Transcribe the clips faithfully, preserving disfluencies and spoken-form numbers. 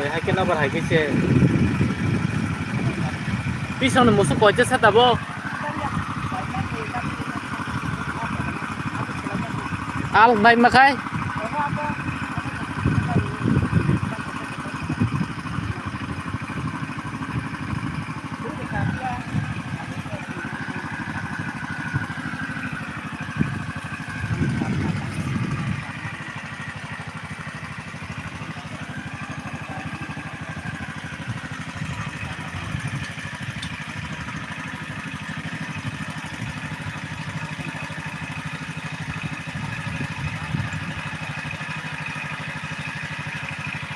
Oi, hai khe nabar hai khe se. Pisang ni musuk koi je sa tabuk. Al bai makhai.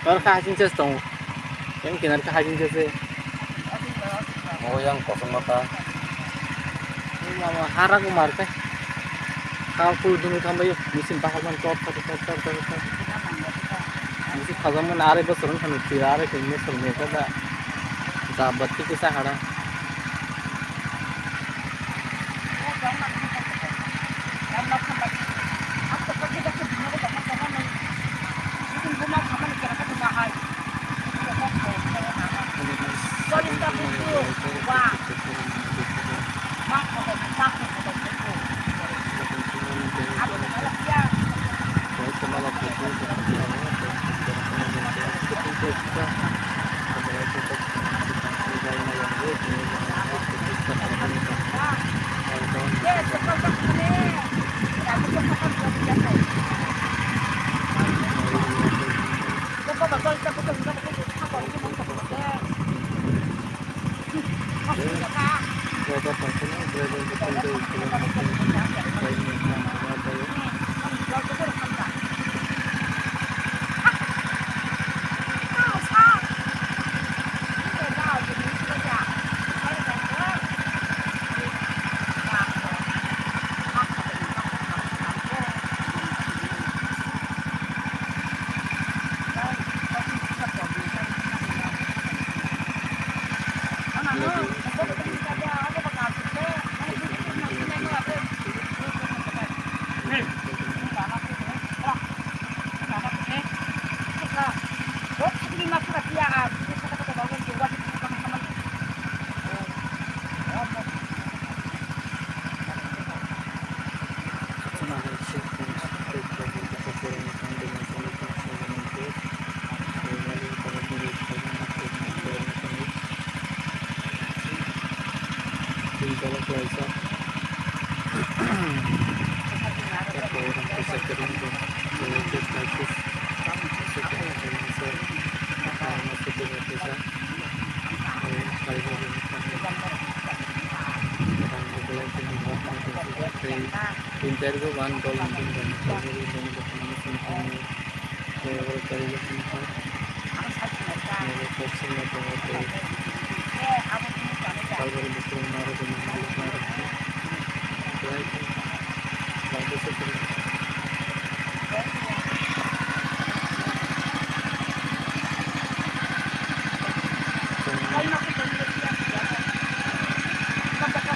Tor kha hasing ses tongo. Yang kinar kha hasing ses. O yang kosong mata. Mama harak umar khe. Kau pul dunu thambai, mesin bahar man tor tor tor tor tor tor. Mesin khajam man are bosor wngkha nukti, are khe mesin meta da. Da bati kisa hara. Tei interview ban dol hwnwi bini bini bwkhano songkhamu tei abo tei bwkhano abo kok swngo tongo tei Calvary bwskango narwgwi mano, narwkha. Belai khe bagwi se kwrwi. Chwng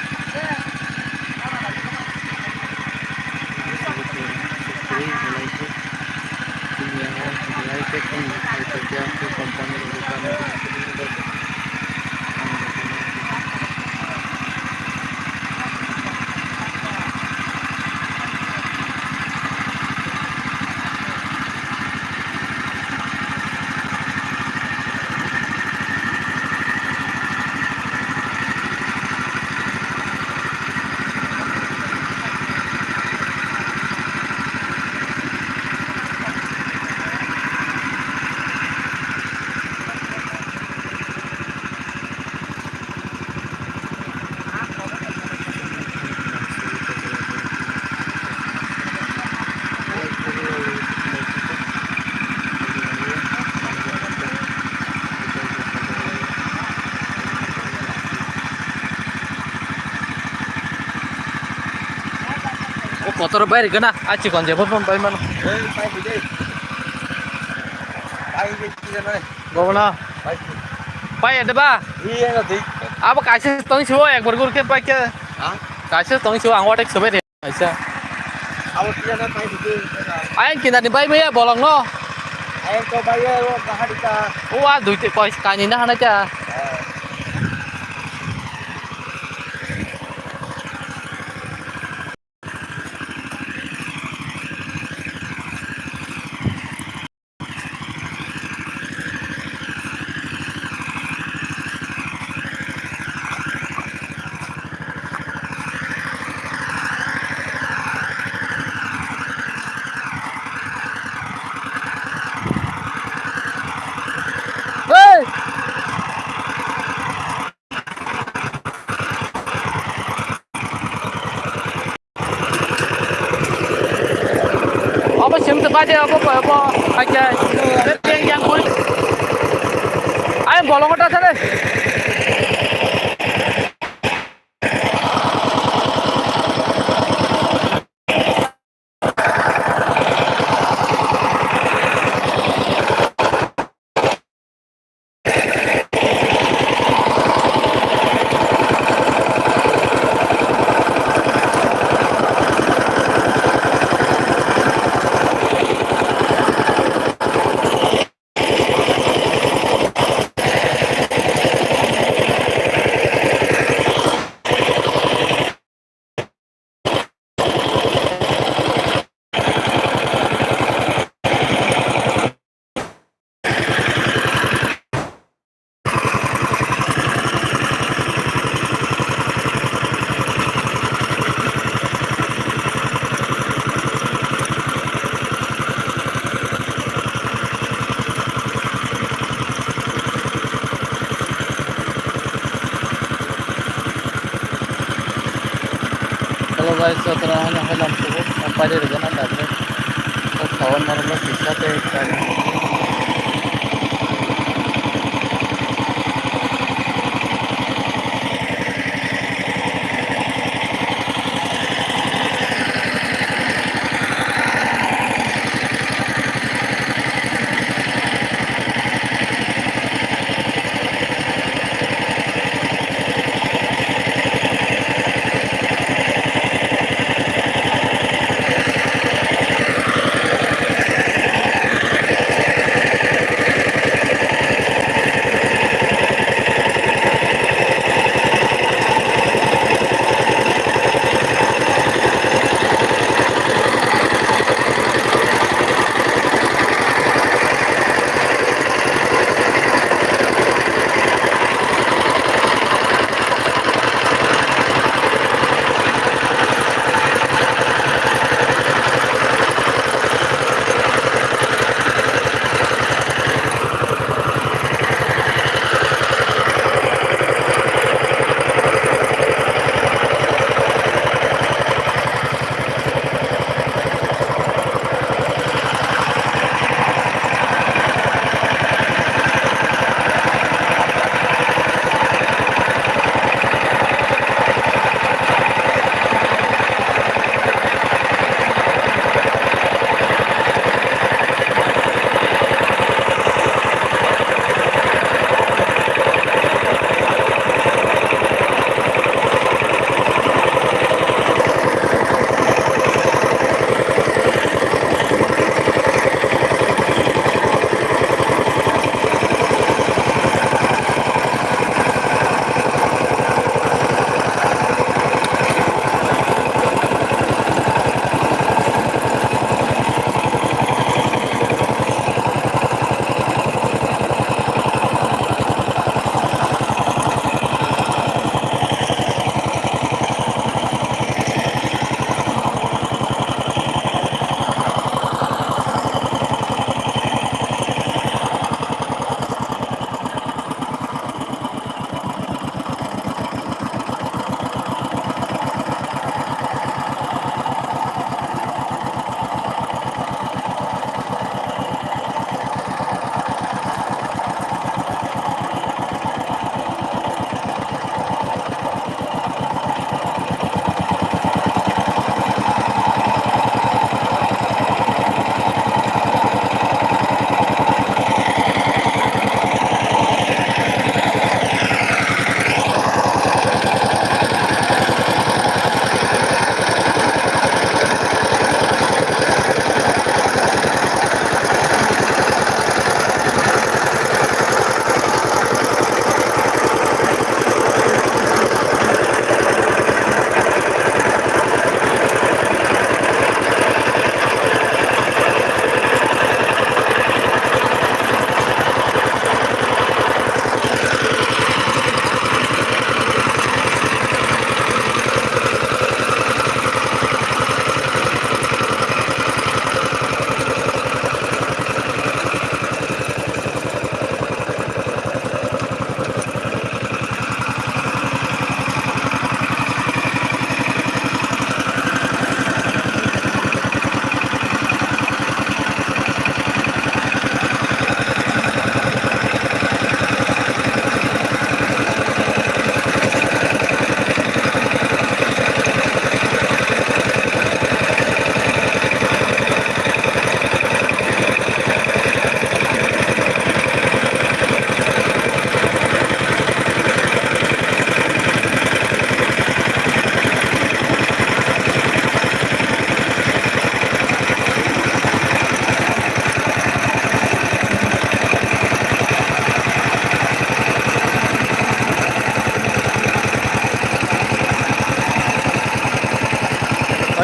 Motor bai rikana, a chikon je phone bai mano. Ei, pai di. Pai di, ki jana? Gobona. Pai di. Pai ede ba? Iya, na di. Abo kaisa tong siwo, ekbar gur ke pai ke. Ha? Kaisa tong siwo, ang watek sobe de. Kaisa. Abo ki jana pai di. Ayang kinani bai maya bolong no. Ayang to bai ya, wo kahari ka. Wa, dui te koi kani na hana cha. Ha. Hey! Obo sim to baje obo obo aja yang yang kul. Ay bolong ta sale. Hello guys, so tara hanya halam tubu, pare rega na dabre. O kawan maro lo sisa te kari.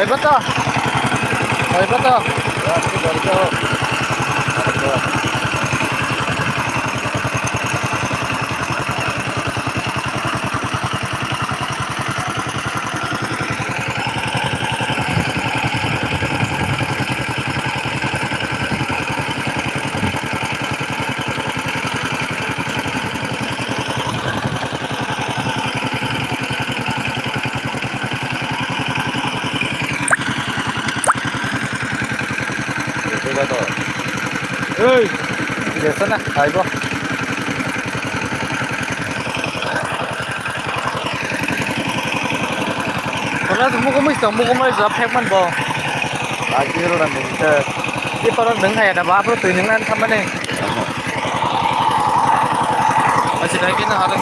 Bato. Oi, bato. Oi, biasa na, aibo. Kono se mukumui se tong, mukumui se phek man bo. Agi rora nung se. Di parok nung hai da ba, bro twi nung lan tham mani. Asi dai kena hare.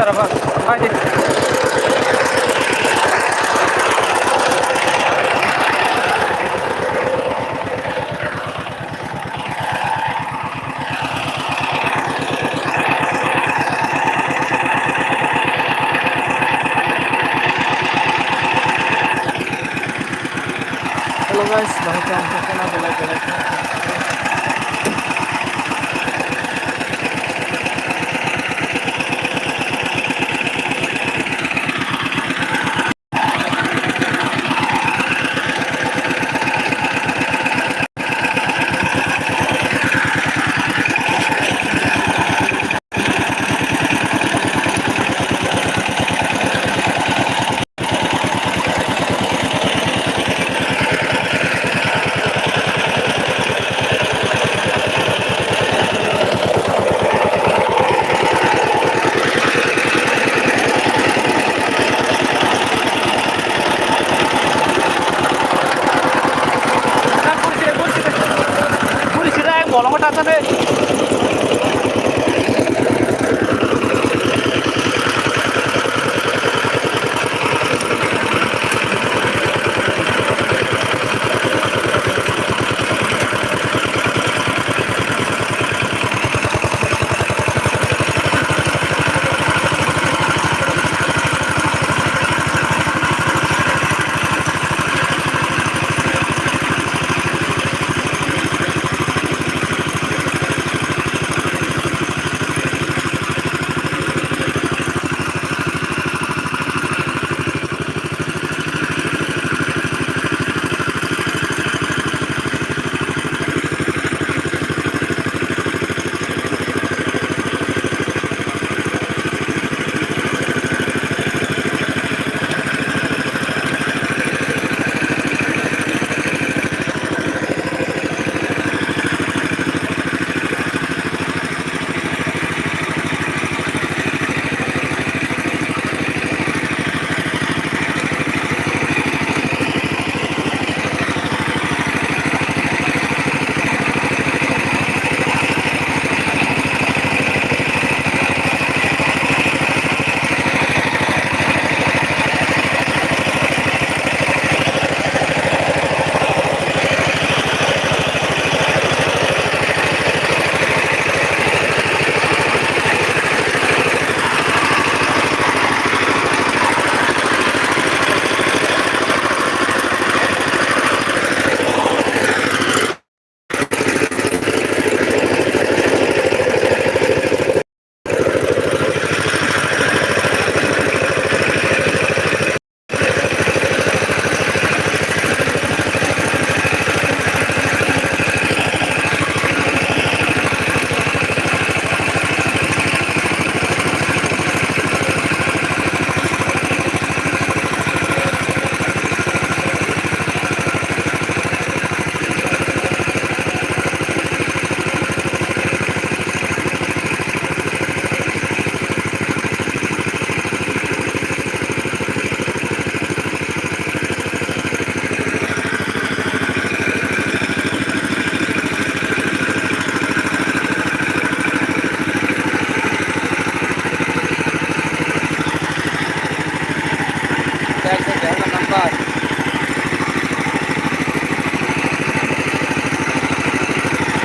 Hello guys, bahai khe ang khe kheno belai belai khe.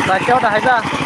Sakya udah aja.